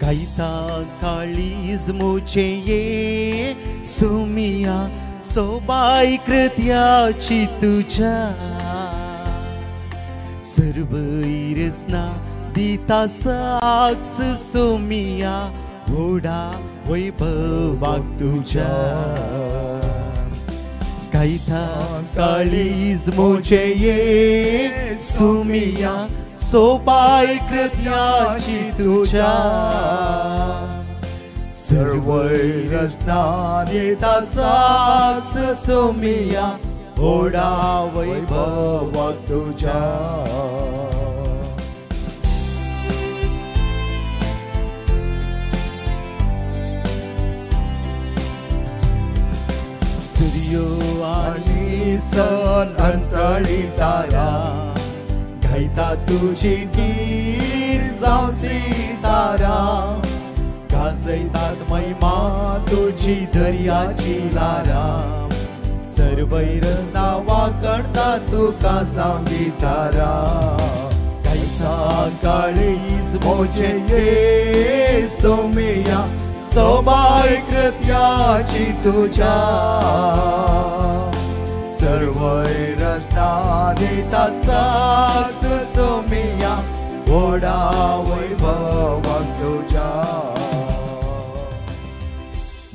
गायता काळीज मुझे ये सुमिया सोबाय कृत्याची तुझ्या सर्व रचना दिता साक्ष सुमिया व्हडा वैभवाक तुझ्या गायता काळीज मुझे ये सुमिया सोबाय कृत्याची तुझ्या सर्व रचना दिता साक्ष सुमिया व्हडा वैभवाक तुझ्या. सूर्य आणि सन अंतळी तारा गायता तुझी गीत जावं सितारा गाजयतात महिमा तुझी दर्याची लारा सर्व रचना वाकणता तुका जावं गिटारा गायता काळीज मोजे ये सोमिया सोबाय कृत्याची तुझ्या सर्व रचना दिता साक्ष सोमिया व्हडा वैभवाक तुझ्या.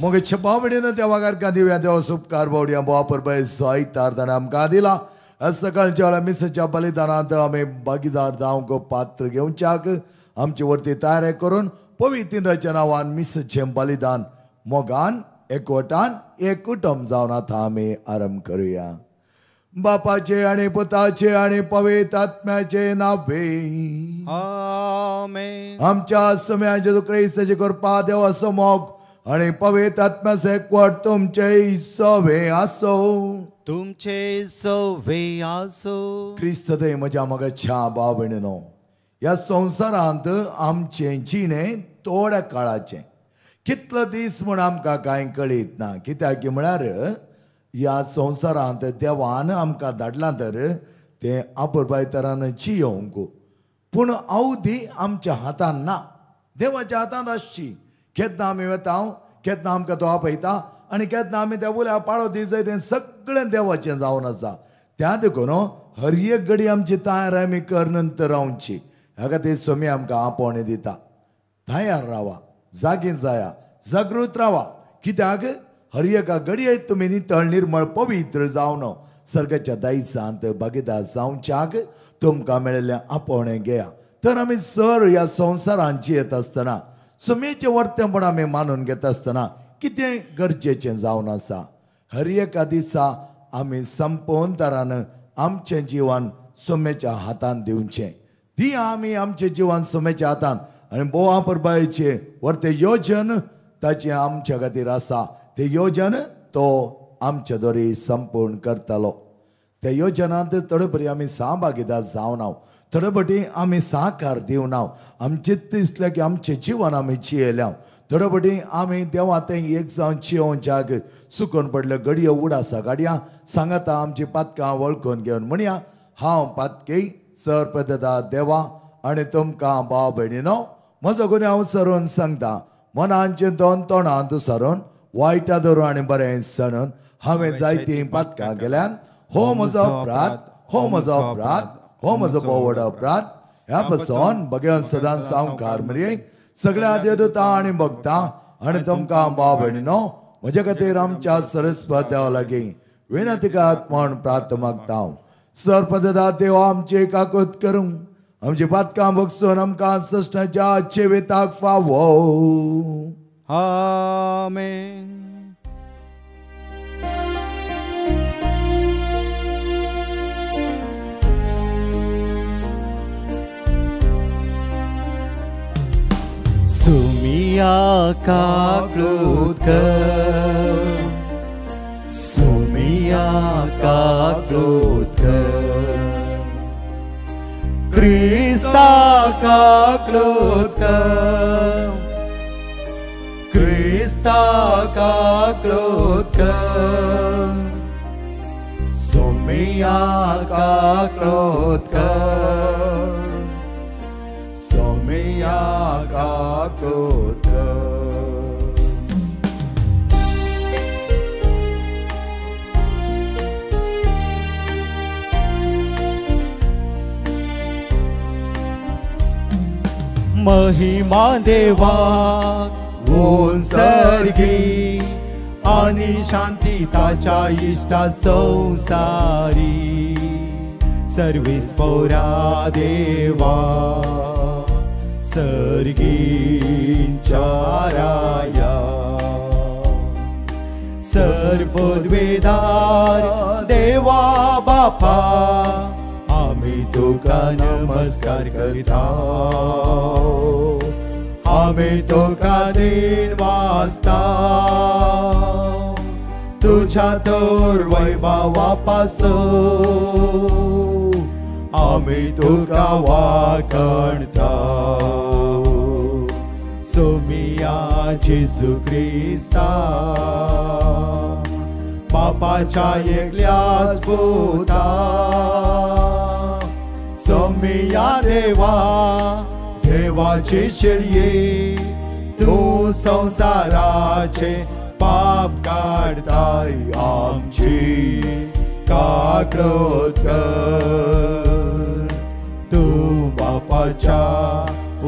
मोगेच्या बावडीनं त्या वागार दिव्या देवा सुपकार बावड्या वापर बाय स्वायतार ताणें आमकां दिला. सकाळच्या वेळा मिसाच्या बलिदानांत आमी भागीदार जावंक पात्र घेवच्याक आमची वरती तयारी करून पवित्र नांवान मिसाचें बलिदान मोगान एकवटान एक कुटुंब जावन आतां आमी आरंभ करुया. बापाचे आणि पुताचे आणि पवित्र आत्म्याचे नावे आमेन. आमच्या सुम्या जेजू क्रिस्ताचे कृपा देवाचो मोग आणि पवित्र आत्म्याचो एकवट तुमचे सवे आसो. तुमचे सवे आसो. क्रिस्त थंय म्हज्या मगाच्या भाव भयणीनो, ह्या संवसारांत आमचें जिणें थोड्या काळाचें, कितलो दीस म्हूण आमकां कांय कळीत ना. कित्याक म्हळ्यार ह्या संवसारांत देवान आमकां धाडलां तर तें आपुरबाय तरान जियोवंक, पूण अवधी आमच्या हातान ना, देवाच्या हातांत आसची. केन्ना आमी वता, केन्ना आमकां तो आपयता आनी केन्ना आमी त्या उल्या पाळो दी जाय, तें सगळें देवाचें जावन आसा. त्या देखून हर एक घडी आमची तयार आमी कर नंतर रावची. ह्या खातीर स्वामी आमकां आपोवणें दिता, तयार रावा, जागी जाया, जागृत रावा. कित्याक हर एका घडये तुमी नितळ निर्मळ पवित्र जावन सर्गाच्या दायजांत भागीदार जावच्याक तुमकां मेळिल्लें आपोवणें घेया. तर आमी सर ह्या संवसारांत जियेत आसतना सुमेचें वर्तेपण आमी मानून घेता आसतना कितें गरजेचें जावन आसा. हर एका दिसा आमी संपूर्ण तरान आमचें जिवन सुमेच्या हातान दिवचें. ती आमी आमचें जिवन सुमेच्या हातान आनी बोवा परबायचें वर्ते योजन ताचें आमच्या खातीर आसा. तें योजन तो आमचे दोरी संपूर्ण करतलो. त्या योजनांत थोडे बरी आमी सहभागीदार जावन हांव, थोडे भटी आमी साकार दिवन हांव, आमचें दिसलें की आमचें जिवन आमी जियेल्या. थोडे भटी आमी देवा तें एक जावन जियोवच्याक सुकून पडल्यो घडयो उडासा गाडयां सांगाता आमची पातकां वळखून घेवन म्हणया, हांव पातकी सर पददा देवा आनी तुमकां भाव भयणीनो म्हजो गुन्यांव सरून सांगता. मनान चिंतून तोंडान सरून वायटा धरून आनी बरें सणून हांवें जायतीं पातकां केल्यान. हो म्हजो अपराध, हो म्हजो अपराध, हो म्हजो भोव व्हड अपराध. ह्या पसून बगेवन सदांच सामकार मरे सगळ्या देवदूतां आनी भक्तां आनी तुमकां भाव भयणीनो म्हजे खातीर आमच्या सरस्वत देवा लागीं विनंती करात म्हूण प्रार्थ मागता हांव. सरपददा देव आमचे काकूत करूं, आमची पातकां भोगसून आमकां सृष्टाच्या जिविताक फावो. आमेन. सुमिया काकलूत कर, सुमिया काकलूत कर, क्रिस्ता काकलूत कर, क्रिस्ता काकलूत कर, सुमिया काकलूत कर, सुमिया काकलूत महिमा देवाक उंचर्गी आनी शांती ताच्या इश्टा संवसारी सर्वीस पोरा देवा सर्गींच्या राया सर्वोद्वेदार देवा बापा आमी तुका नमस्कार करता आमी तुका दिन वाजता तुझ्या तर वैभवा पासून आमी तुका वाखणता सोमिया जेजू क्रिस्ता बापाच्या एकल्याच पुता सोमिया देवा देवाचे शेळये तूं संवसाराचे पाप काडताय आमची काकळूत कर तूं बापाच्या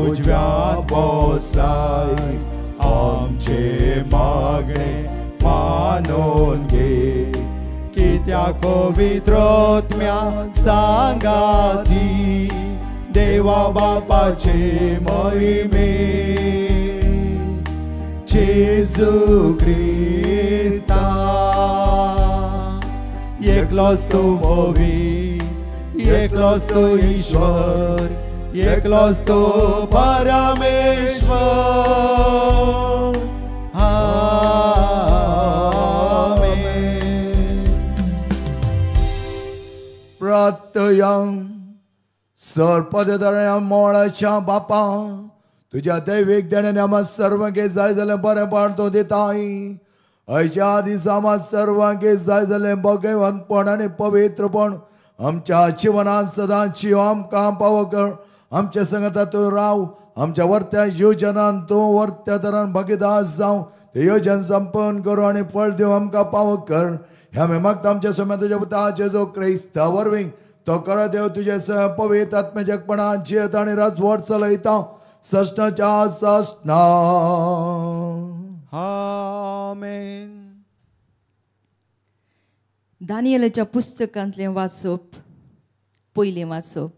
उजव्या बसलाय आमचे मागणे मानून घे कित्याक पवित्र आत्म्या सांगाती देवा बापाचे महिमे जेजू क्रिस्ता एकलोच तूं मोवी एकलोच तूं ईश्वर एकलोच तूं परमेश्वर आमेन. प्रार्थया सर्पदया मोळाच्या बापा तुझ्या दैवीक देण्याने आम्हा सर्वांके जाय जालें बरेंपण तूं दिताय. आयच्या दिसा आम्हा सर्वांके जाय जालें भगवंतपण आनी पवित्रपण आमच्या जिवनात सदांची आमकां पावो कर. आमच्या संगता तूं राव. आमच्या वर्त्या योजनान तूं वर्त्या तरान भागीदार जावं. ते योजन संपन्न करूं आनी फळ दिवं आमकां पावो कर. ह्या आमी मागता आमच्या सोम्या तुज्या पुता जेजू क्रिस्ता वरवीं. तो कर देव तुजे पवित्र आत्म्याच्या एकपणान जियेता आनी राजवट चलयता सष्टाच्या सष्टा. आमेन. दानियलाच्या पुस्तकांतलें वाचप. पयलें वाचप.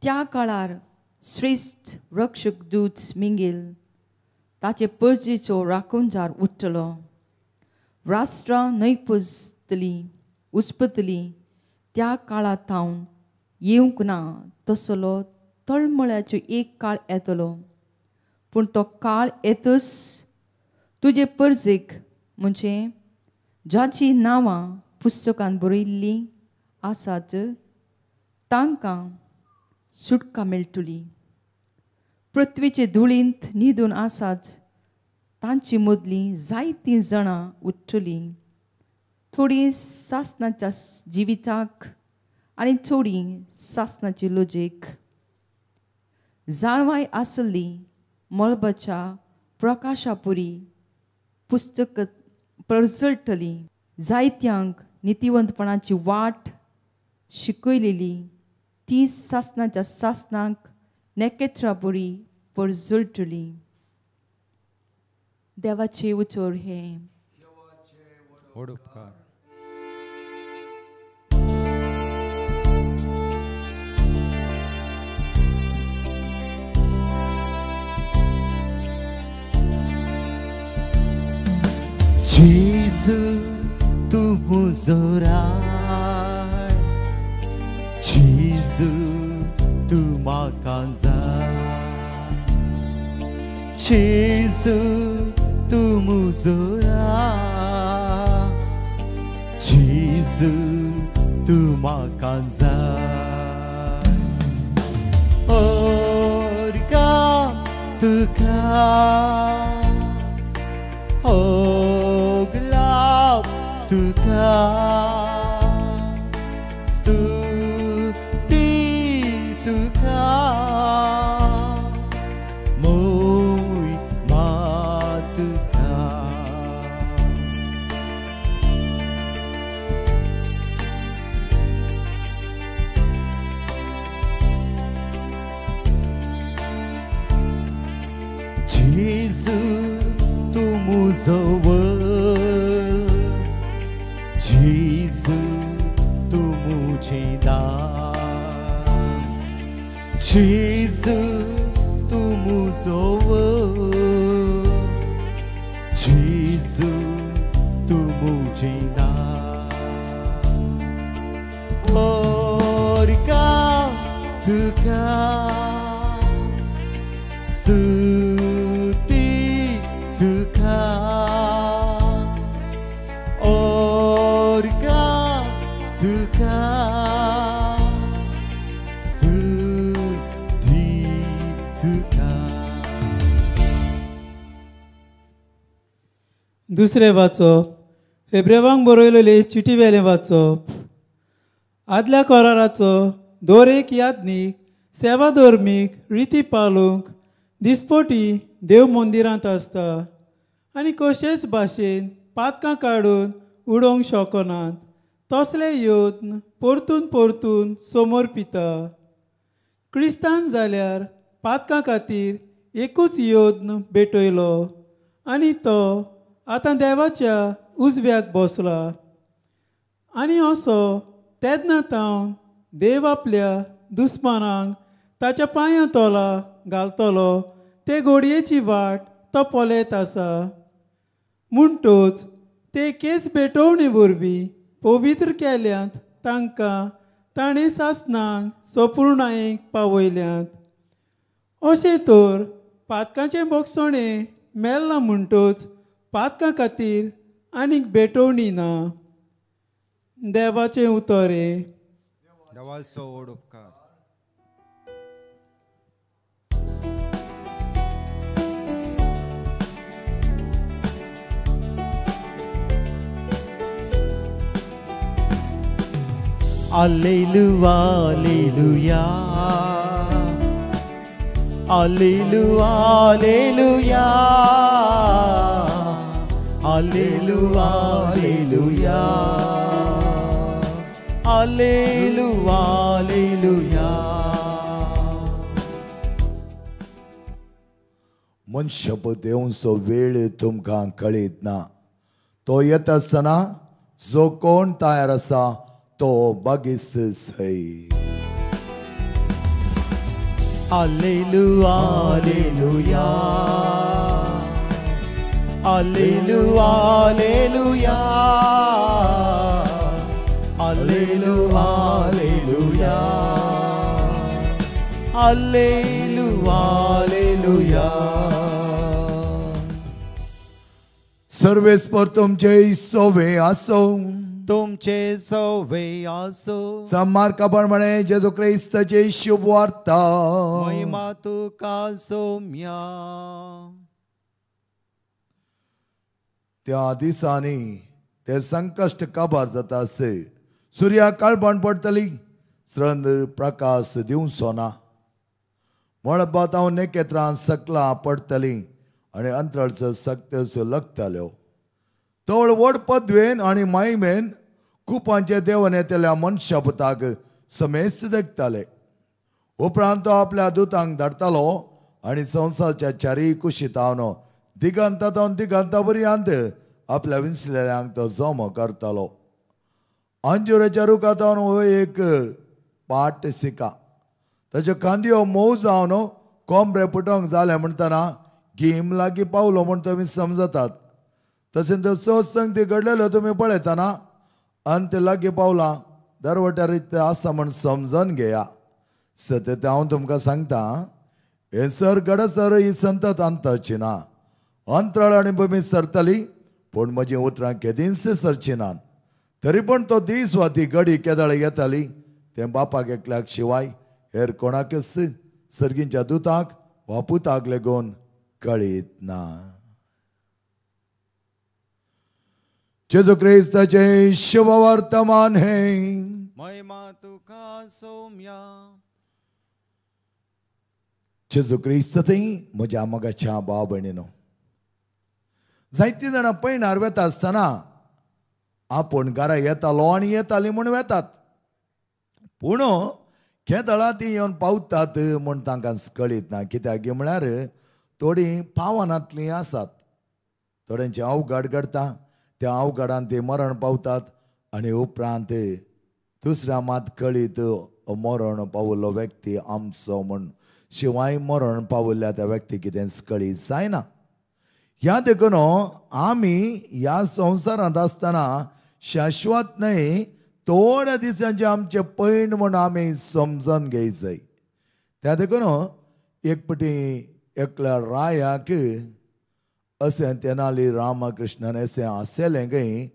त्या काळार श्रेश्ठ रक्षक दूत मिंगेल ताचे परजेचो राखणदार उठ्ठलो. राष्ट्रां न्हय पुजतली उस्पतली त्या काळा थावन येवंक ना तसलो तळमळ्याचो एक काळ येतलो. पूण तो काळ येतच तुजे परजेक म्हणजे जाचीं नांवां पुस्तकान बरयल्लीं आसात तांकां सुटका मेळटली. पृथ्वीचे धुळींत न्हिदून आसात तांची मदलीं जायतीं जाणां उठ्ठलीं. थोडीं सासणाच्या जिविताक आनी थोडीं सासणाचे लजेक. जाणवाय आसली मळबाच्या प्रकाशापुरी पुस्तक प्रजळटली. जायत्यांक नितिवंतपणाची वाट शिकयलेली ती सासणाच्या सासणाक नेकेत्रापुरी परजळटली. देवाचे उतर हे. व्हड उपकार. जेजू तूं म्हजो राय, जेजू तूं म्हाका जाय, जेजू तूं म्हजो राय, जेजू तूं म्हाका जाय. ओर्गा तुका तुका स्तुती तुका मोहिमा तुका. जेजू तूं म्हजो व्हड, जेजू तूं म्हजें दार, जेजू तूं म्हजो व्हड, जेजू तूं म्हजें दार. ओरका तुका स्तुती तुका, ओरका तुका स्तुती तुका. दुसरें वाचप हेब्रेवांक बरयलेले चिटी वेलें वाचप. आदल्या कराराचो दर एक याज्ञीक सेवा धर्मीक रिती पालूंक दिसपटी देव मंदिरांत आसता आनी कशेच भाशेन पातकां काडून उडोवंक शकनात तसले यत्न परतून परतून समोर पिता. क्रिस्तान जाल्यार पातकां खातीर एकूच यत्न भेटयलो आनी तो आतां देवाच्या उजव्याक बसला आनी असो तेन्ना तावन देव आपल्या दुस्मानांक ताच्या पांयां तोला घालतलो ते घोडयेची वाट तो पळयत आसा. म्हणटोच ते केस भेटवणे वरवीं पवित्र केल्यात तांकां ताणें सासणांक सोपूर्णायेक पावयल्यात. अशें तर पातकांचें भोगसणें मेल्लां म्हणटोच पातकां खातीर आनीक भेटवणी ना. देवाचें उतर हें. देवाचो व्हड उपकार. Alleluia, alleluia, alleluia, alleluia, alleluia, alleluia, alleluia, alleluia. मनशापत येवचो वेळ तुमकां कळीत ना. तो येता आसतना जो कोण तयार आसा तो बागीस सय. Alleluia, alleluia, alleluia, alleluia, alleluia, alleluia, alleluia, alleluia. सर्वेस्पर तुमचे सोवे आसो. तुमचे सोवे आसो. मार्का प्रमाणे जेजू क्रिस्ताची शुभ वार्ता. महिमा तुका सोम्या. त्या दिसांनी ते संकश्ट काबार जाता असे सुर्या काळपण पडटली, चंद्र प्रकाश दिवचो ना, मळबांत हांव नखेत्रां सकलां पडटली आनी अंतराळचो सक्त्यो लगताल्यो. तवळ व्हड पदवेन आनी मायमेन कुपांचे देवन येतल्या मनशापुताक समेस्त देखताले. उपरांत तो आपल्या दुतांक धाडटालो आनी संवसाराच्या चारीय कुशींत दिगंतांत दिगंता पर्यंत आपल्या विंचलेल्यांक तो जमो करतालो. अंजुराच्या रुखांत हो एक पाट सिका, ताच्यो खांदयो मोव जावन कोंबरे पुटोंक जाले म्हणटना गीम लागीं पावलो म्हूण तुमी समजतात. तशें तो सत्संग घडलेलो तुमी पळयतना अंत लागीं पावला दरवट्यार आसा म्हूण समजून घेया. सत्य हांव तुमकां सांगता, हें सर घडसर ही संतत अंताची ना. अंतराळ आनी भूमी सरतली पूण म्हजी उतरां केदींच सरची ना. तरी पण तो दीस वा ती घडी केदाळ येताली तें बापाक एकल्याक शिवाय हेर कोणाकच सर्गींच्या दुताक वा पुताक लेगून कळीत ना. जेजू क्रिस्ताचें शुभ वर्तमान हें. महिमा तुका सोम्या. जेजू क्रिस्त थंय म्हज्या मोगाच्या भाव भयणीनो, जायतीं जाणां पयणार वेता आसतना आपूण घरा येतालो आनी येताली म्हूण वेतात, पूण खेदळा ती येवन पावतात म्हूण तांकां कळीत ना. कित्याक म्हळ्यार थोडीं पावनांतलीं आसात. थोड्यांचे अवघड घडता, त्या अवघडान ते मरण पावतात आनी उपरांत दुसऱ्या मात कळीत मरण पावल्लो व्यक्ती आमचो म्हूण शिवाय मरण पावल्ल्या त्या व्यक्ती कितेंच कळीत जायना. ह्या देखून आमी ह्या संवसारांत आसतना शाश्वत न्हय, थोड्या दिसांचे आमचे पैण म्हूण आमी समजून घेयचय. त्या देखून एक पटी एकल्या रायाक अशें तेनाली रामकृष्णान अशें आसलें काय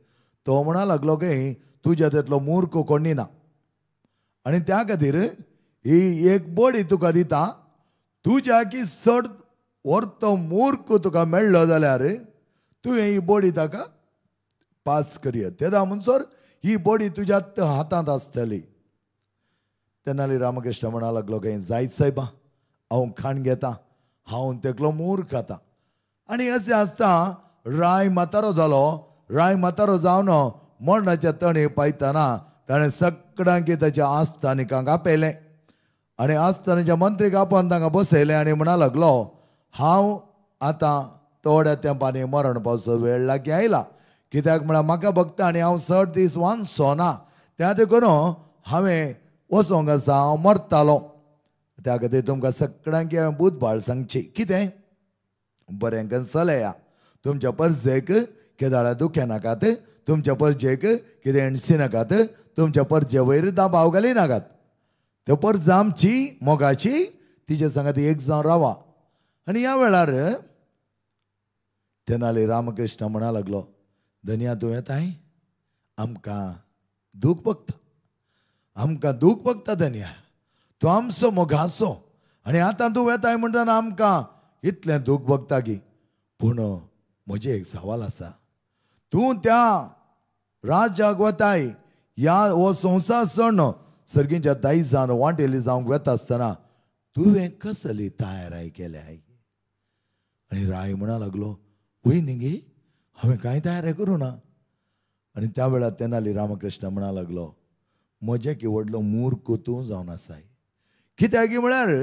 तो म्हणा लागलो काय तुज्या तेतलो मूर्ख कोणी ना आनी त्या खातीर ही एक बडी तुका दिता, तुज्या की चड व्हरतो मूर्ख तुका मेळ्ळो जाल्यार तुवें ही बडी ताका पास करया, तेदा म्हणसर ही बडी तुज्या हातांत आसतली. तेनाली रामकृष्ण म्हणा लागलो काय जायत सायबा, हांव खाण घेता, हांव तेकलो मूर्ख आतां. आनी अशें आसता राय म्हातारो जालो. राय म्हातारो जावन मरणाच्या तणे पायतना ताणें सगळ्यांक ताच्या आस्थानिकांक आपयलें आनी आस्थानाच्या मंत्रीक आपोवन तांकां बसयलें आनी म्हणा लागलो हांव आतां थोड्या तेंपांनी मरण पावचो वेळ लागीं आयला, कित्याक म्हळ्यार म्हाका भगता आनी हांव चड दीस वांचचो ना, त्या देखून हांवें वचोंक आसा, हांव मरतालो. त्या खातीर तुमकां सगळ्यांक हांवें बुदबाळ सांगची, कितें बरें चलया, तुमच्या परजेक केदाळा दुखे नाकात, तुमच्या परजेक कितें एणसी नाकात, तुमच्या परजे वयर दाबाव घाली नाकात, त्यो परजा आमची मोगाची, तिचे सांगात एक जावन रावा. आनी ह्या वेळार तेनाली रामकृष्ण म्हणा लागलो धनया तूं येताय, आमकां दूख बगता, आमकां दूख बगता धनया, तूं आमचो मोगाचो आनी आतां तूं वेताय म्हणटना आमकां इतलें दूख बगता की. पूण म्हजें एक सवाल आसा, तूं त्या राजाक वताय, ह्या हो संवसार सण सर्गींच्या दायजान वांटेली जावंक वेता आसतना तुवें कसली तयाराय केल्या? आनी राय म्हणा लागलो वय न्ही गे, हांवें कांय तयारी करूं ना. आनी त्या वेळार तेनाली रामकृष्ण म्हणा लागलो म्हज्या की व्हडलो मूर्ख तूं जावन आसाय, कित्याक म्हळ्यार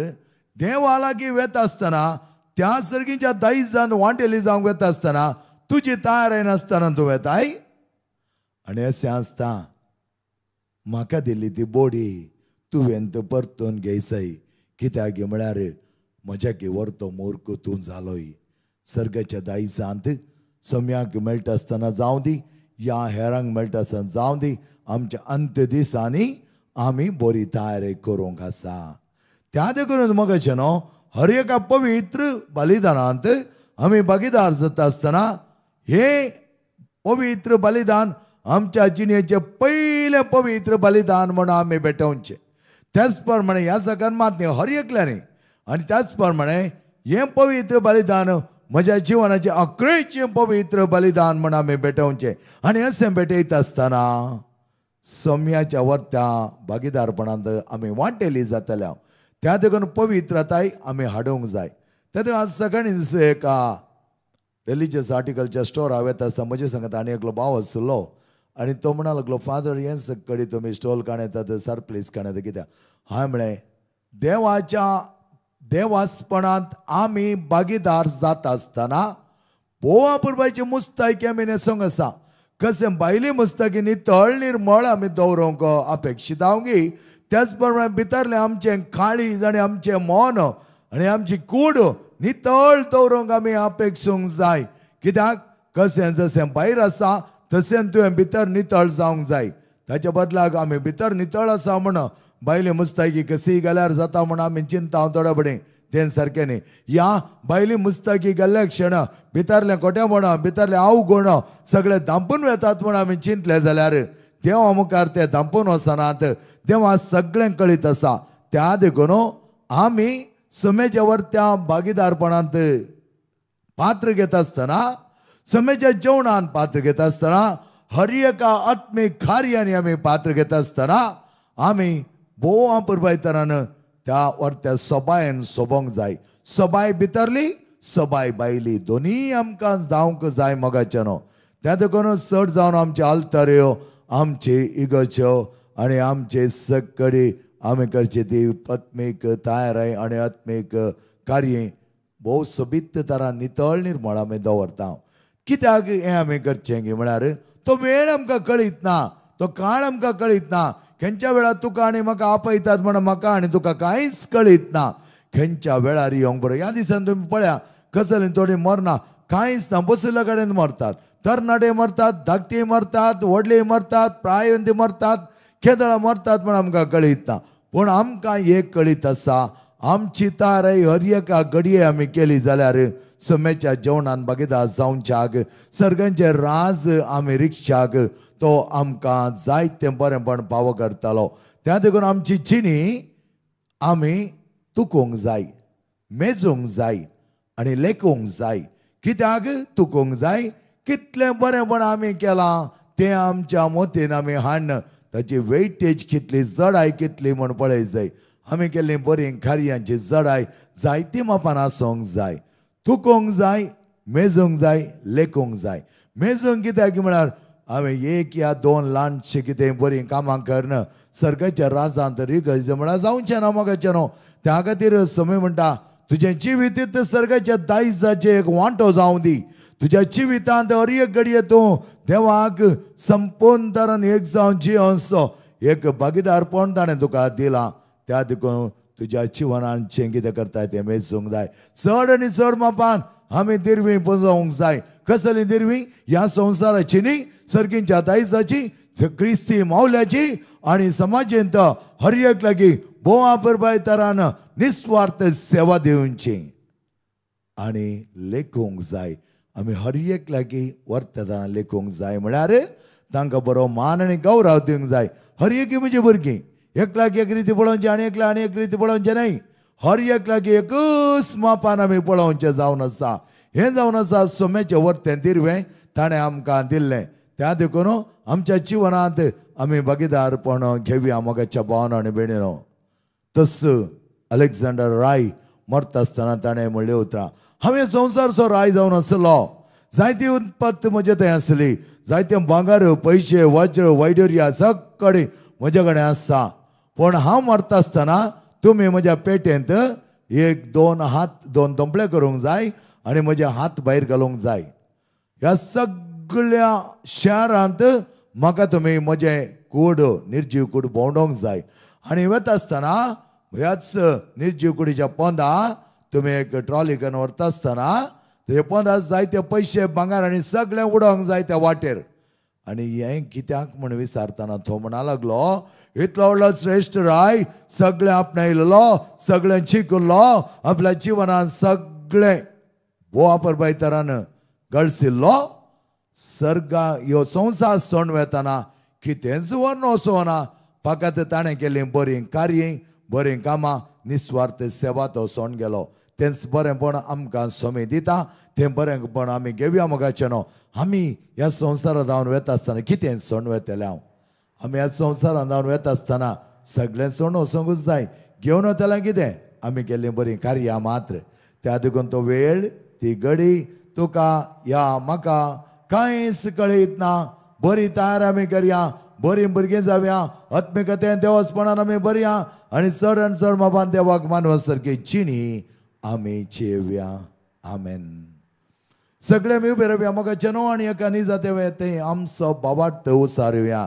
देवा लागीं वेता आसतना त्या सर्गींच्या दायजान वांटेली जावंक वेता आसतना तुजी तयारी नासतना तूं वेताय. आनी अशें आसता म्हाका दिल्ली ती बोडी तुवें परतून घेयसय, कित्याक म्हळ्यार म्हज्या की व्हरतो मूर्ख तूं जालोय. सर्गाच्या दायजांत सम्याक मेळटा आसतना जावं दी, या हेरांक मेळटा आसतना जावं दी, आमच्या अंत्य दिसांनी आमी बरी तयारी करूंक आसा. त्या देखून मगाचें न्हू हर एका पवित्र बलिदानांत आमी भागीदार जाता आसतना हे पवित्र बलिदान आमच्या जिणेचें पयलें पवित्र बलिदान म्हणून आमी भेटोवचें. त्याच प्रमाणे ह्या सगळ्यां न्ही हर एकल्यानी, आनी त्याच प्रमाणे हें पवित्र बलिदान म्हज्या जिवनाचें अकरेचें पवित्र बलिदान म्हूण आमी भेटोवचें. आनी अशें भेटयता आसतना सम्याच्या वर्त्या भागीदारपणांत आमी वांटेली जातल्या, त्या देखून पवित्रताय आमी हाडूंक जाय. त्या देखून आज सगळ्यांनी एका रिलिजियस आर्टिकलच्या स्टोरार वता आसतना म्हजे सांगता आनी एकलो भाव आसलो आनी तो म्हणा लागलो फादर हें सगळी तुमी स्टॉल काण येतात सरप्लेस काण येता कित्याक? हांवें म्हळें देवाच्या देवासपणांत आमी भागीदार जाता आसतना भोवा पुरबायची मुस्तायकी आमी न्हेसूंक आसा, कशें भायली मुस्ताकी नितळ निर्मळ आमी दवरूंक अपेक्षीत हांव, त्याच प्रमाणे भितरलें आमचें काळीज आनी आमचें मन आनी आमची कूड नितळ दवरूंक आमी अपेक्षूंक जाय. कित्याक कशें जशें भायर आसा तशें तुवें भितर नितळ जावंक जाय. ताच्या बदलाक आमी भितर नितळ आसा म्हण भायली मुस्तायकी कशी घाल्यार जाता म्हण आमी चिंता थोडे बडें तें सारकें न्ही. ह्या भायली मुस्ताकी घाल्ल्या क्षण भितरलें कोट्यापण भितरलें अवगुण सगळे धांपून वेतात म्हण आमी चिंतले जाल्यार देवा मुखार ते धांपून वचनात, देवा सगळें कळीत आसा. त्या देखून आमी समेच्या वरत्या भागीदारपणांत पात्र घेता आसतना, समेच्या जेवणान पात्र घेता आसतना, हर एका आत्मीक कार्यानी आमी पात्र घेता आसतना आमी भोव अपुरबायतरान त्या वरत्या सोबायन सोबोंक जाय. सोबाय भितरली सोबाय भायली दोनूय आमकां जावंक जाय मोगाचें न्हू. त्या देखून चड जावन आमचे आल्तऱ्यो आमचे इगोच्यो आनी आमचे सगळी आमी करची ती आत्मीक तयाराय आनी आत्मीक कार्य भोव सोबीत तरान नितळ निर्मळ आमी दवरता. कित्याक हें आमी करचें गी म्हळ्यार तो वेळ आमकां कळीत ना, तो काळ आमकां कळीत ना. खंयच्या वेळार तुका आनी म्हाका आपयतात म्हण म्हाका आनी तुका कांयच कळीत ना. खंयच्या वेळार येवंक बरो. ह्या दिसान तुमी पळया कसली थोडी मरना, कांयच ना, बशिल्ल्या कडेन मरतात. तरणाटे मरतात, धाकटी मरतात, व्हडली मरतात, प्रायवंती मरतात, केदळां मरतात म्हण आमकां कळीत ना. पूण आमकां एक कळीत आसा, आमची तारय हर एका घडये आमी केली जाल्यार समेच्या जेवणान भागीदार जावच्याक सर्गांचे राज आमी रिक्षाक तो आमकां जायतें बरेंपण पावो करतालो. त्या देखून आमची चिनी आमी तुकोंक जाय, मेजूंक जाय आनी लेखूंक जाय. कित्याक तुकोंक जाय? कितलें बरेंपण आमी केलां तें आमच्या मोतीन आमी हाडन ताची वेटेज कितली, जडाय कितली म्हण पळय जाय. आमी केल्ली बरीं कार्यांची जडाय जायती मापान आसूंक जाय. तुकोंक जाय, मेजूंक जाय, लेखूंक जाय. मेजूंक कित्याक म्हळ्यार हांवें एक या दोन ल्हानशें कितें बरीं कामां करन सर्गाच्या राजांत रिगज म्हळ्यार जावचें ना मोगाचें न्हू. त्या खातीर स्वामी म्हणटा तुजें जिवीत सर्गाच्या दायजाचें एक वांटो जावं दी. तुज्या जिवितांत हर एक घडये तूं देवाक संपूर्ण तरान एक जावन जियोसो एक भागीदारपण ताणें तुका दिलां. त्या देखून तुज्या जिवनाचें कितें करताय तें मेजूंक जाय. चड आनी चड मापान आमी दिरवी पुंजोवंक जाय. कसली दिरवी? ह्या संवसाराची न्ही, सर्गींच्या दायजाची, क्रिस्ती मावल्याची आनी समाजेंत हर एक लागीं भोव आपरबाय तरान निस्वार्थ सेवा दिवची आनी लेखूंक जाय. आमी हर एक लागीं वर्तताना लेखूंक जाय म्हळ्यार तांकां बरो मान आनी गौरव दिवंक जाय. हर एक म्हणजे भुरगीं एकल्याक एक रिती पळोवचें आनी एकल्या आनी एक रिती पळोवचें न्हय. हर एक लागीं एकच मापान आमी पळोवचें जावन आसा. हें जावन आसा सोम्याचें वर्तें दिरवें ताणें आमकां दिल्लें. त्या देखून आमच्या जिवनांत आमी भागीदारपण घेवया मोगाच्या भावान आनी भयणीनो. तस अलेक्झांडर राय मरता आसतना ताणें म्हणलें उतरां, हांवें संवसारचो राय जावन आसलो, जायती उत्पत्त म्हजे थंय आसली, जायते भांगर, पयशे, वज्र, वैडुर्या सगळे म्हजे कडेन आसा, पूण हांव मरता आसतना तुमी म्हज्या पेटेंत एक दोन हात दोन तंपले करूंक जाय आनी म्हजे हात भायर घालूंक जाय. ह्या सगळ्या शारांत म्हाका तुमी म्हजें कूड निर्जीव कूड भोंवडोंक जाय आनी वता आसतना ह्याच निर्जीव कुडीच्या पोंदा तुमी एक ट्रॉली करून व्हरता आसतना तेजे पोंदा जायते पयशे भांगर आनी सगळें उडोवंक जाय त्या वाटेर. आनी हें कित्याक म्हण विचारतना तो म्हणा लागलो, इतलो व्हडलो श्रेश्ठ राय सगळें आपणायलो, सगळें शिकलो, आपल्या जिवनान सगळें भोव आपरबाय तरान गळसिल्लो, सर्गा ह्यो संवसार सोण वेतना कितेंच व्हरून वचोना, फकत ताणें केल्लीं बरीं कार्यां, बरीं कामां, निस्वार्थ सेवा तो सोण गेलो. तेंच बरेंपण आमकां स्वामी दिता, तें बरेंपण आमी घेवया मोगाचें न्हू. आमी ह्या संवसारांत जावन वेता आसतना कितें सोण वेतले हांव? आमी ह्या संवसारांत जावन वेता आसतना सगळें सोण वचोंकूच जाय. घेवन वतलें कितें? आमी केल्लीं बरीं कार्यां मात्र. त्या देखून तो वेळ ती घडी तुका ह्या म्हाका कांयच कळीत ना. बरी तयार आमी करया, बरीं भुरगीं जावया, आत्मिकतेन देवस्पणान आमी बरया आनी चड आनी चड मापान देवाक मानवा सारकी जिणी आमी जिवया. आमेन. सगळे आमी उबे रावया मोगाचें न्हू आनी एका निजाते तें आमचो बाबार्थ उचारुया.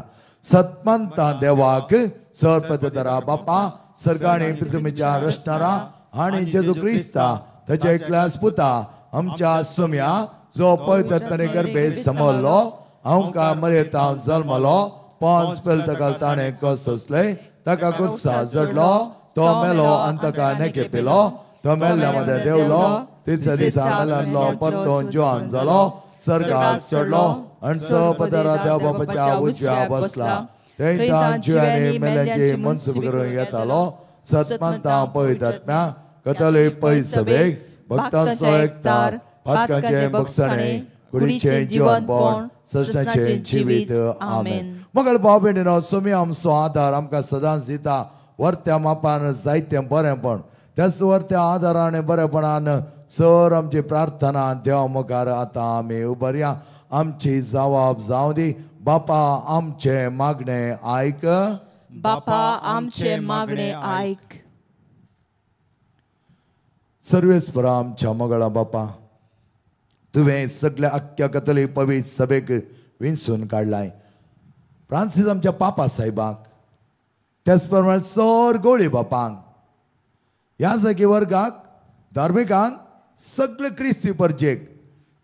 सतमंता देवाक सर्पतरा बापा सर्गाणी पृथ्वीच्या रचणारा आनी जेजू क्रिस्ता ताच्या एकल्याच पुता आमच्या सोम्या जो पवित्र गर्भे समजलो आमकां मरेता जल्मलो, पांच पेल ताका ताणें कस सोंसलें, ताका गुस्सा जडलो, तो मेलो आनी ताका नेके पिलो, तो मेल्ल्या मदें देंवलो, तिसऱ्या दिसा मेल्यांतलो परतून जिवान जालो, सर्गाक चडलो आनी सपदरा देव बापाच्या उजव्या बसला. थंय ताण जिव्यांनी मेल्यांची मनसूब करून येतालो. सतमंता पवित्र कथोलीक पै सभेक भक्तांचो एकतार, पातकांचें बगसणें, कुडीचें जिवनपण, सजनाचें जिवीत. आमेन. मगळ भाव भयणीनो, स्वामी आमचो आदार आमकां सदांच दिता. वर्त्या मापान जायतें बरेंपण, त्याच वर्त्या आदारान आनी बरेपणान सर आमची प्रार्थना देवा मुखार आतां आमी उबरया. आमची जवाब जावं दी. बापा आमचें मागणें आयक, बापा आमचें मागणें आयक. सर्वेस्पर आमच्या मगळा बापा, तुवें सगळ्या अख्ख्या कथोलीक पवित्र सभेक विंचून काडलाय. फ्रांसीस आमच्या पापा साहेबाक, त्याच प्रमाणे सर गोळी बापांक, ह्या जागी वर्गाक, धार्मिकांक, सगळे क्रिस्ती परजेक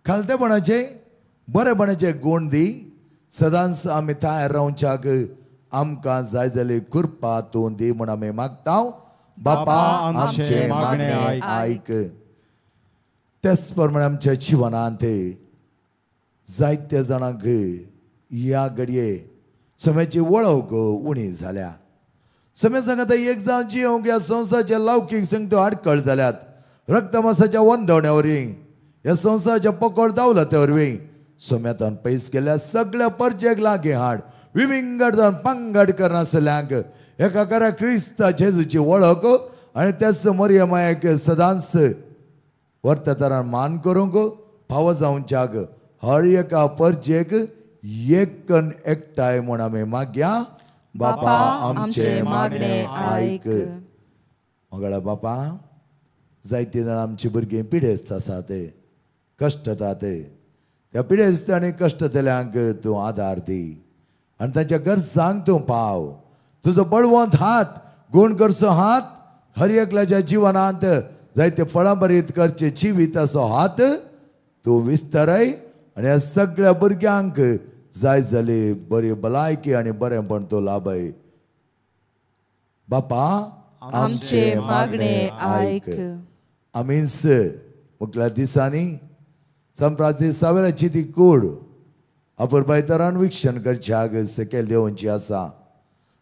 खालतेपणाचे बरेपणाचे गूण दी. सदांच आमी तयार रावच्याक आमकां जाय जाली कृपा तूं दी म्हूण आमी मागता. बापा आमचें मागणें आयक. तेच प्रमाणे आमच्या जिवनांत जायत्या जाणांक ह्या घडये सम्याची वळख उणी जाल्या. सम्या सांगता एक जावन जियोंक ह्या संवसाराच्या लौकीक संगत्यो आडखळ जाल्यात. रक्तमासाच्या वंदवण्या वरवीं, ह्या संवसाराच्या पकड दावलते वरवीं सोम्यातान पयस गेल्या सगळ्या परजेक लागीं हाड. विविंगड जावन पंगड करनासल्यांक एका खऱ्या क्रिस्ता जेजूची वळख आनी त्याच मरियमायक सदांच वर्ततारान मान करूंक फावो जावच्याक हर एका परजेक एकन एकठांय म्हूण आमी मागया. बापा आमचें मागणें आयक. मगळा बापा, जायते जाण आमची भुरगीं पिडेस्त आसात, कश्टतात. त्या पिडेस्त आनी कश्टतल्यांक तूं आदार दी आनी तांच्या गरजांक तूं पाव. तुजो बळवंत हात, गूण करचो हात हर एकल्याच्या जिवनांत जायते फळां भरीत करचे जिविताचो हात तूं विस्तारय आनी ह्या सगळ्या भुरग्यांक जाय जाली बरी भलायकी आनी बरेंपण तूं लाभय. बापा आमचें मागणें आयक. आमीच मुखल्या दिसांनी संप्राची सावराची ती कूड अपुरबायतरान विक्षण करच्याक सकयल देवची आसा.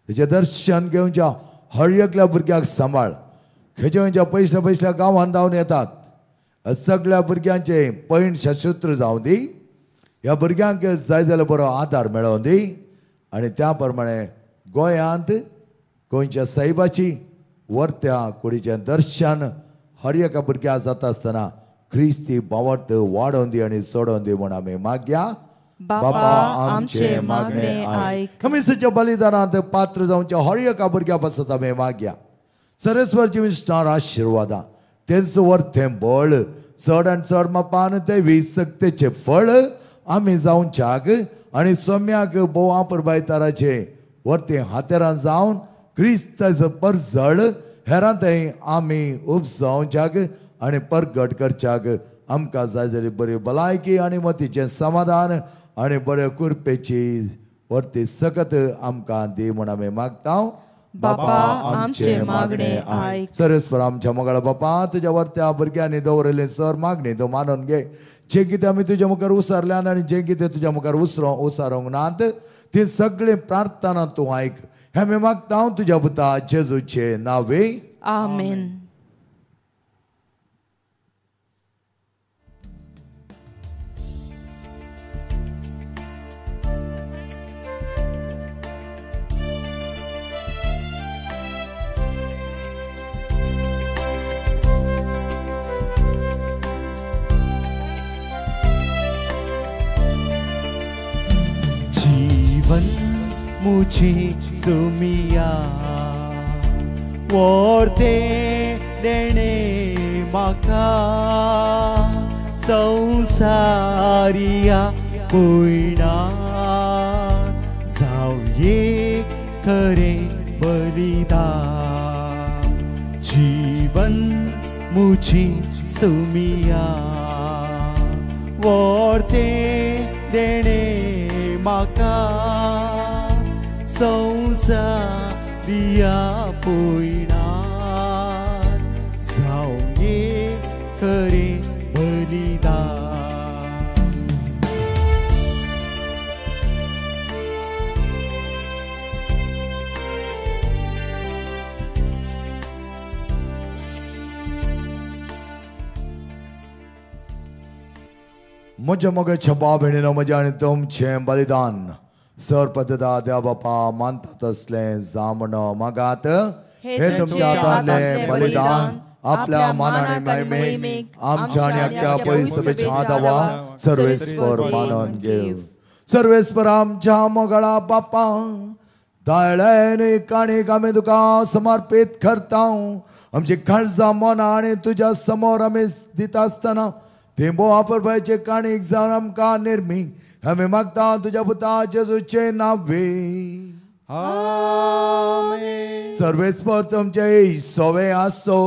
तेचें दर्शन घेवच्या हर एकल्या भुरग्याक सांबाळ. खंयच्या खंयच्या पयसल्या पयसल्या गांवांत धांवन येतात. सगळ्या भुरग्यांचे पैण शसूत्र जावं दी. ह्या भुरग्यांक जाय जाल्यार बरो आदार मेळोवन दी आनी त्या प्रमाणे गोंयांत गोंयच्या साहेबाची वर्त्या कुडीचें दर्शन हर एका भुरग्याक जाता आसतना क्रिस्ती बावट वाडोवन दी आनी सोडोवन दी म्हूण आमी मागया. बापा आमचें मागणें आयक. आमी सच्या बलिदानांत पात्र जावच्या हर एका भुरग्या पासत आमी मागया. सरस्वरची विष्णार आशिर्वादां, तेंचो वर्थें बळ चड आनी चड मापान ते विसक्तेचें फळ आमी जावच्याक आनी सोम्याक भोव आपरबायताराचे वर्तें हातेरान जावन क्रिस्ताचो परजळ हेरां थंय आमी उपजावच्याक आनी परगट करच्याक आमकां जाय जाली बरी भलायकी आनी मतीचें समाधान आनी बरे कुरपेची वर्ती सकत आमकां दी म्हूण आमी मागता. बापा आमचें मागणें आयक. सरस्पर आमच्या मोगाळ बापा, तुज्या वर्त्या भुरग्यांनी दवरिल्लें सर मागणी तूं मानून घे. जें कितें आमी तुज्या मुखार उसरल्यान आनी जें कितें तुज्या मुखार उसारूंक नात ती सगळीं प्रार्थना तूं आयक. हें आमी मागता तुज्या पुता जेजूचे नांवे. आमेन. जीवन मुझे सुमिया वर्ते देणे म्हाका संसारिया पयणार जावये खरें बलिदान. जीवन मुझे सुमिया वर्ते देणे म्हाका संसारिया पयणार जावये खरें बलिदान. म्हज्या मोगाच्या भाव भयणीनो, म्हजें आनी तुमचें बलिदान सर पद्दता देव बापा मानता तसलें जावं मागात. हे तुमच्या हातांतलें बलिदान आपल्या मानाने महिमेक आमच्या आनी अख्ख्या पयसभेच्या आदावा सर्वेस्पर मानून घेव. सर्वेस्पर आमच्या मोगाळा बापा, दायळ्यान काणीक आमी तुका समर्पीत करता. आमची काळजां मनां आनी तुज्या समोर आमी दिता आसतना तेंबो वापरपाचे काणीक जावन आमकां निर्मी आमी मागता तुज्या पुता जेजूचे नांवे. आमेन. सर्वेस्पर तुमचे सोवे आसो.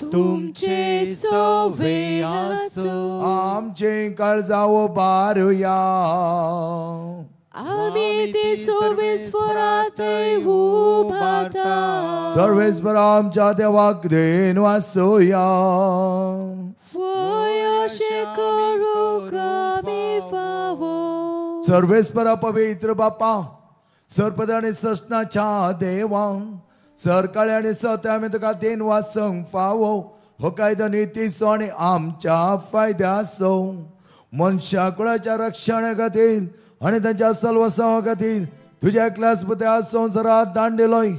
तुमचे सोवे आसो. आमचे काळजां उबारुया. आमी ती सर्वेस्परातय उबारता. सर्वेस्पर आमच्या देवाक then वासोया. वय अशें करूंक आमी फावो. सर्वेस्परा पवित्र बापा, सरपद आनी सस्नाच्या देवा, सरकाळी आनी सत्य आमी तुका then वासूंक फावो. हो कायदो नितीचो आनी आमच्या फायद्याचो. मनशा कुळाच्या रक्षणा खातीर आनी तांच्या सलवसांवा खातीर तुज्या एकल्याच पुत्या संवसारात दांडिलोय.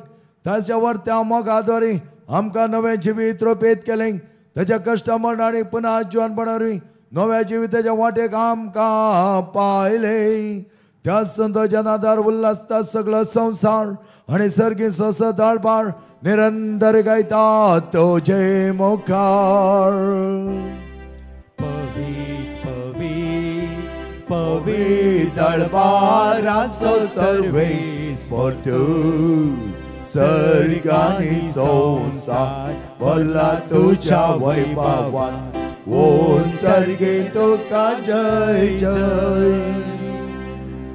ताच्या वर्त्या मोगाद्वारे आमकां नवें जिवीत रोपेत केलें. ताच्या कश्टा मरण आनी पुनः जिवनपणा वरवीं नव्या जिविताच्या वाटेक आमकां पायलें. त्या संतोच्या नादार उल्हासता सगळो संवसार आनी सर्गी सदाळबार निरंतर गायता तुजे मुखार. पवित्र पवित्र पवित्र दळबाराचो सर्वेस्पर तूं, सर्ग आनी संवसार भरला तुज्या वैभवान. ओन सर्गे तुका जय जय.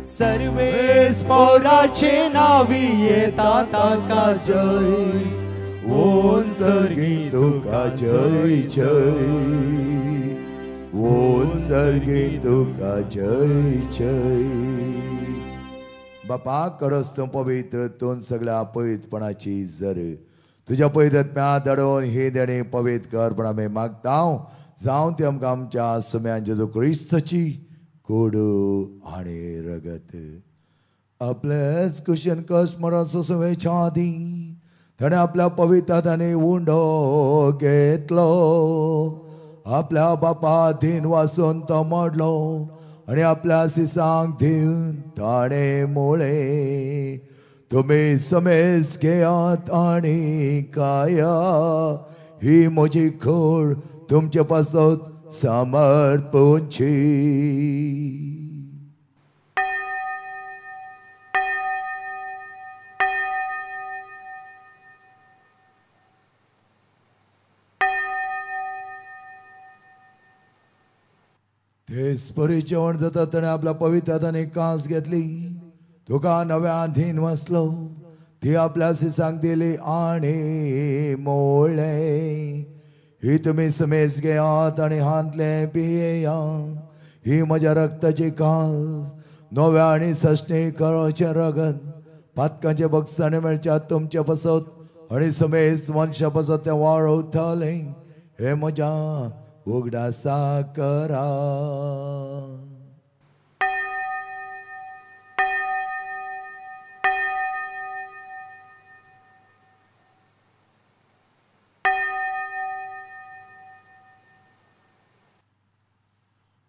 सर्वेस्पराचे नावी येता ताका जय. ओन सर्गी तुका जय जय. ओन सर्गी तुका जय जय. बापा करस तूं पवित्र तूं सगळ्या पवित्रपणाची जर तुज्या पवित्र दडोवन ही देणी पवित्र कर पण आमी मागता. जावं ती आमकां आमच्या सुम्यान जेजू क्रिस्ताची कोड आनी रगत. आपलेच कुशीन कश्ट मरण सोंसुवेच्या आदीं ताणें आपल्या पवित्र हातांनी उंडो घेतलो. आपल्या बापा दीन वासून तो मोडलो आनी आपल्या सिसांक दिवन ताणें म्हळें, तुमी समेज घेयात आनी खाया, ही म्हजी खोड तुमचे पासत समर्पूंची. तेच परी जेवण जाता ताणें आपल्या पवित्र हातांनी कास घेतली, तुका नव्या धीन वाचलो, ती आपल्या सिसांक दिली आनी मोडलें, ही तुमी समेज घेयात आनी हांतलें पियेया, ही म्हज्या रक्ताची काल, नव्या आनी सश्णी कळोचें रगत, पातकांचे बक्षाणे मेळच्या तुमचे पसत आनी समेज मनशा पसत तें वाळवतालें, हें म्हज्या उगडासा करा.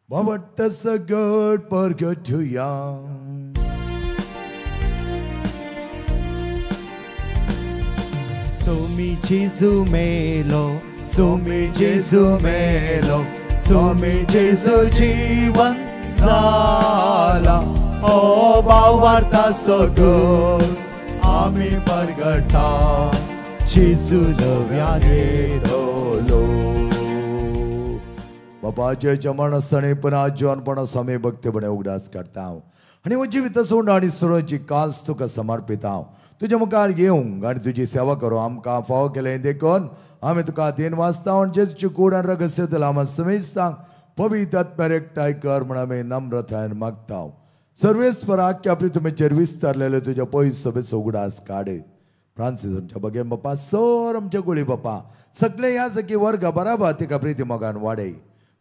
बाबा सगट परगटुया. सोमी जेजू मेलो, सोमी जेजू मेलो, सोमी जेजू जीवन जाला, ओ बावार्ता सगट आमी परगटा, जेजू नव्यान येतलो. बाबाचे जमण आसतना पुन्हा जिवनपणा स्वामी भक्तीपणे उगडास काडटा हांव आनी हो जिवीत सोंड आनी सुरोची काल्स तुका समर्पिता हांव. तुज्या मुखार येवंक आनी तुजी सेवा करूं आमकां फावो केलें देखून आमी तुका then वाचता आनी जेजूची कूड आनी रगत आमी समेजतांक पवित्र आत्म्यार एकठांय कर म्हूण आमी नम्रतायेन मागता. सर्वेस्पर आख्या प्रितुमेचेर विस्तारलेले तुज्या पयस सभेचो उगडास काड. फ्रांसीस आमच्या बगेन बापा, सर आमच्या गोळी बापा, सगळे ह्या सखी वर्ग बराबर तिका प्रिती मोगान वाडय.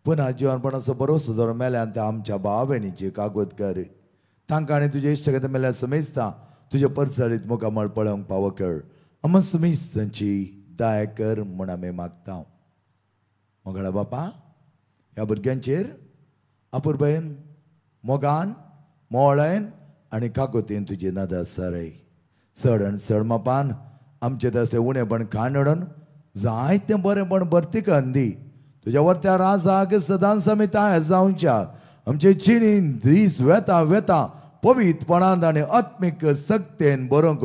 पुन्हा जिवनपणाचो भरोसो दवर मेल्यान त्या आमच्या भाव भयणीची कागद कर, तांकां आनी तुजे इश्टगत मेल्यार समेजता तुजे परचळीत मुखामळ पळोवंक पावो कर. आमी समेजतांची दया कर म्हूण आमी मागता. मोगाळा बापा, ह्या भुरग्यांचेर आपुरबेन, मोगान, मोळेन आनी काकोतीन तुजी नदर सरय. चड आनी चड मापान आमचे तसलें उणेपण कांडून जायतें बरेंपण भरती दी. तुज्या वरत्या राजाक सदांच आमी तयार जावच्या. आमचे जिणेन दीस वेता वेता पवित्रपणान आनी आत्मीक सक्तेन बरोवंक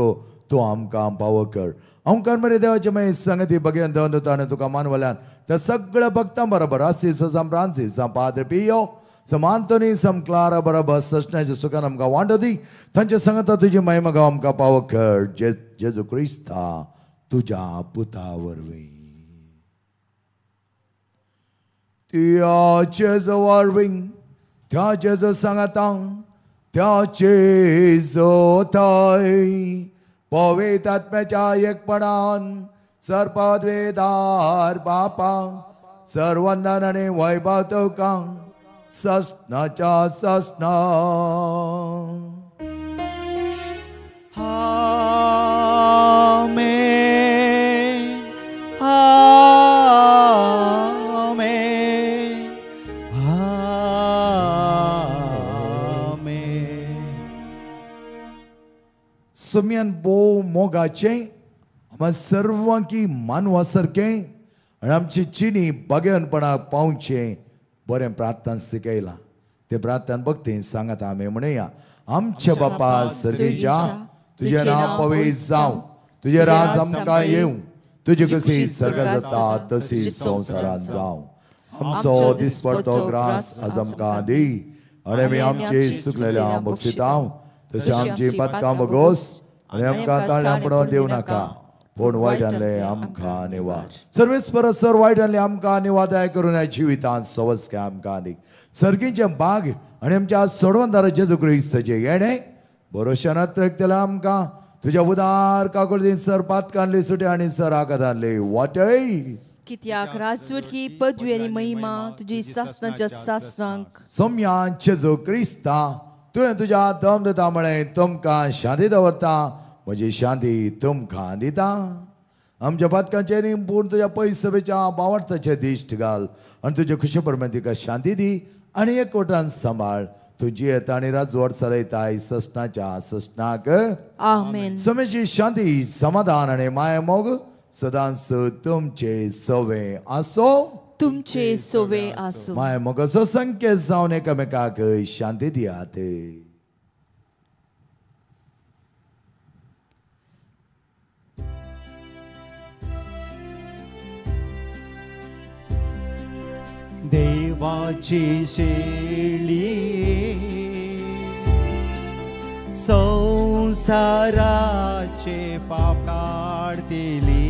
तूं आमकां पावो कर. अंकार मरे देवाचे मागीर संगती बगेन दवरता आनी तुका मानवल्यान त्या सगळ्या भक्तां बरोबर आसीस सम फ्रांसीस सम पाद्रे पियो सम आंतोनी सम क्लारा बरोबर सजनाच्या सुखान आमकां वांटो दी. तांच्या संगता तुजी महिमा गांव आमकां पावो कर. जेजू क्रिस्ता तुज्या पुता वरवीं. त्या जेजू वरवीं, त्या जेजू सांगता, त्या जेजू थंय पवित्र आत्म्याच्या एकपणान सर्पद्वेदार बापा सर्वंदन आनी वैभव तुका ससनाच्या ससना. आमेन आमेन आमेन. सुम्यान भोव मोगाचें आमकां सर्वांकी मानवा सारकें आनी आमची चिनी बागेवनपणाक पावचें बरें प्रार्थना शिकयलां. तें प्रार्थना भक्तीन सांगात आमी म्हणया. आमच्या बापा सर्गीच्या, तुजें नांव पवित्र जावं, तुजें राज आमकां येवं, तुजी कशी सर्गात जाता तशी संवसारांत जावं. आमचो दिसपडतो ग्रास आज आमकां दी आनी आमी आमचे सुकलेल्या बक्षिता तशें आमची पातकां बगोस आनी आमकां ताळ्यां पडोवन दिवं नाका, पूण वायट आणलें आमकां निवार. सर्वेस्पर सर वायट आणलें आमकां निवादाय करून ह्या जिवितांत सवस्के आमकां आनी सर्गीचें बाग आनी आमच्या सोडवंदार जेजू क्रिस्ताचें येणें भरोश्यान अत्रेकतलें आमकां तुज्या उदार काकुळतीन सर पातकांली सुटे आनी सर आकादानली वाटय. कित्याक राजवटकी पदवी आनी महिमा तुजी सासणाच्या सासणांक. सोम्यान जेजू क्रिस्ता तुवें तुज्या दम दिता म्हळें तुमकां शांती दवरता, म्हजी शांती तुमकां दिता. आमच्या पातकांचेर न्ही पूण तुज्या पयसभेच्या बावडताचेर दिश्ट घाल आनी तुजे खुशे प्रमाण तिका शांती दी आनी एकवटान सांबाळ. तुजी येता आनी राजवट चलयताय ससनाच्या ससनाक. आमेन. समेची शांती समाधान आनी माया मोग सदांच तुमचे सवे आसो. तुमचे सोवे आसो. माया मोगाचो संकेत जावन एकामेकाक शांती दियात. देवाची शेळी संसाराचे पाप काडतली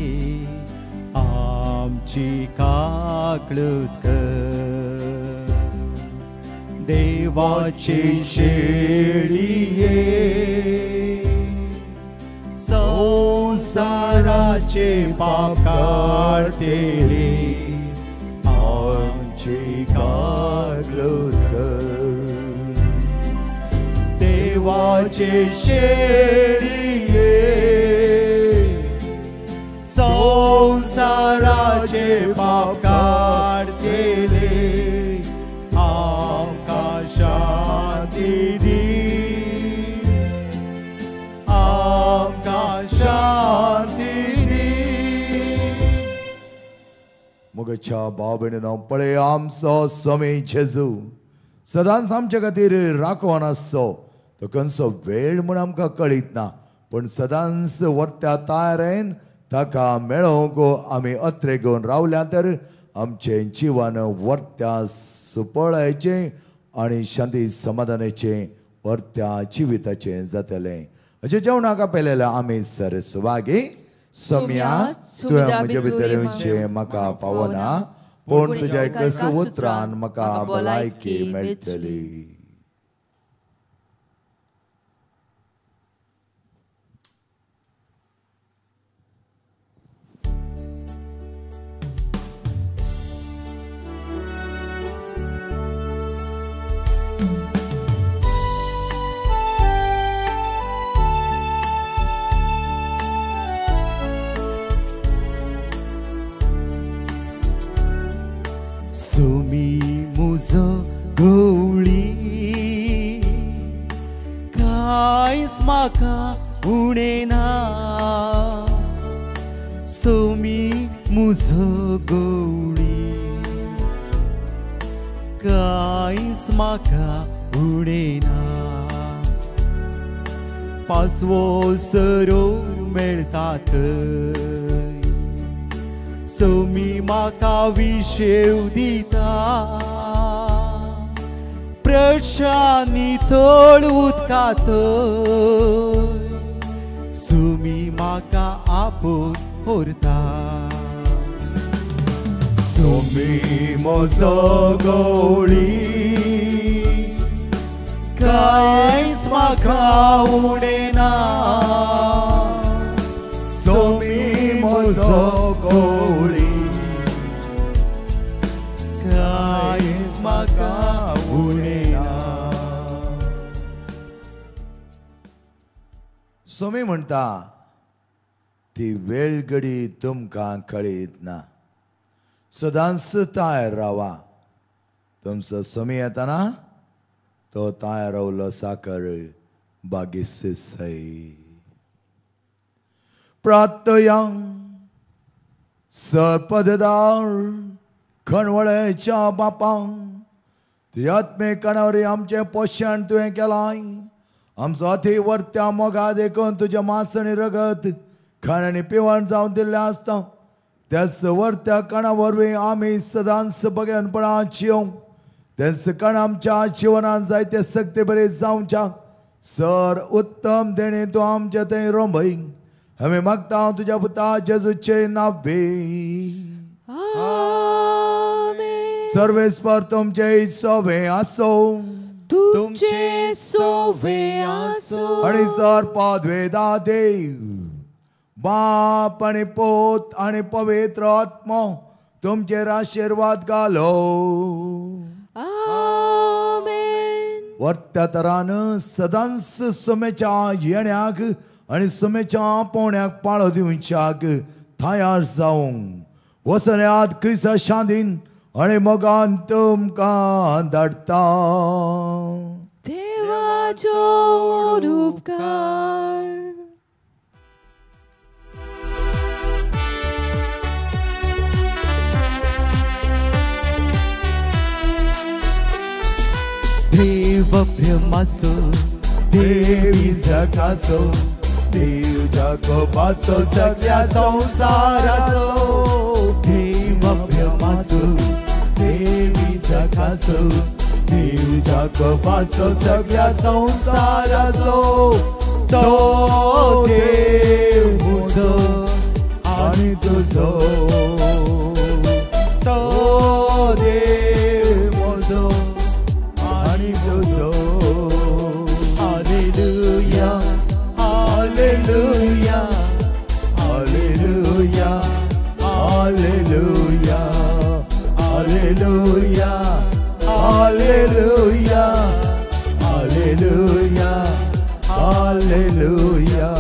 आमची काकळूत कर. देवाची शेळी संसाराचे पाप काडतली आमची काकळूत कर. देवाचे शेळये संसाराचे पाप काडतले आमकां शांती दी, आमकां शांती दी. मोगाच्या भाव भयणीनो, पळय आमचो स्वामी जेजू सदांच आमच्या खातीर राखोवन आसचो. तो खंयचो वेळ म्हूण आमकां कळीत ना, पूण सदांच वर्त्या तयारेन ताका मेळोवंक आमी अत्रे घेवन रावल्या तर आमचें जिवन वर्त्या सुपळायचें आनी शांती समाधानाचें वर्त्या जिविताचें जातलें. अशें जेवणाक आपयलेलें आमी सर सुभागी. सम्या तुवें म्हजे भितर येवचें म्हाका पावना, पूण तुज्या एका उतरान म्हाका भलायकी मेळटली. सुमी मुजो गवळी म्हाका उणें ना सोमी म्हजो गवळी कांयच म्हाका उणें ना पासवो सरोवर मेळटा थंय सोमी म्हाका विशेव दिता प्रशानी तळ उदकांत सोमी म्हाका आपोवन व्हरता सोमी म्हजो गवळी कांयच म्हाका उणें ना सोमी म्हजो गवळी कांयच म्हाका उणें ना. सोमी म्हणटा ती वेळगडी तुमकां कळीत ना सदांच तयार रावा. तुमचो सोमी येताना तो तयार रावलो साकर बागेसय. प्रार्थयांग सपददार खणवळेच्या बापांक तुज्या आत्मे कणावरी आमचें पोशण तुवें केलां. आमचो अती वर्त्या मोगा देखून तुज्या मांस आनी रगत खाण आनी पिवण जावन दिल्लें आसता. त्याच वर्त्या कणा वरवीं आमी सदांच बगेनपणां जिवंक तेच कण आमच्या जिवनान जायते सक्ते बरे जावच्या सर उत्तम देणे तूं आमच्या थंय रोंबय. आमी मागता तुज्या पुता जेजूचे नावे. सर्वेस्पर तुमचे सोवे आसो तुमचे सोवे आसो. आनी सर पदवेदा देव बाप आनी पोत आनी पवित्र आत्मो तुमचेर आशिर्वाद घालो. आमेन. वर्त्या तरान सदांच सुमेच्या येण्याक आनी सुमेच्या पोवण्याक पाळो दिवच्याक तयार जावंक वसण्यात क्रिस्ता शांतीन आनी मोगान तुमकां धाडटा. देवाचो उपकार. देव प्रेमाचो देवी जगाचो देव जगोबाचो सगळ्या संवसाराचो देव प्रेमाचो देवी जगाचो देव जगोबाचो सगळ्या संवसाराचो तो देव म्हजो आनी तुजो तो देव म्हजो आनी तुजो. Hallelujah hallelujah hallelujah hallelujah hallelujah hallelujah hallelujah hallelujah.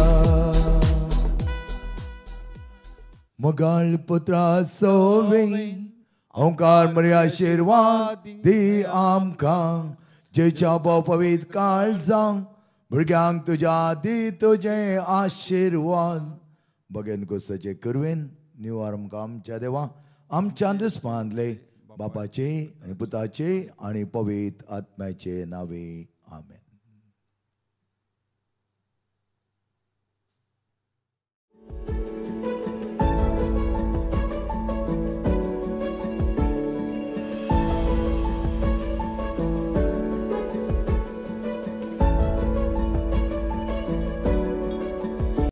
मोगाळ पुत्रा सोवे ओंकार मरी आशिर्वाद दी आमकां जेच्या पवित्र काळजां भुरग्यांक तुज्या दी तुजें आशिर्वाद. बगेन कोसाचे करवेन निवार आमकां आमच्या देवा आमच्या दुस्मानले बापाचे आनी पुताचे आनी पवित्र आत्म्याचे नावे. आमेन.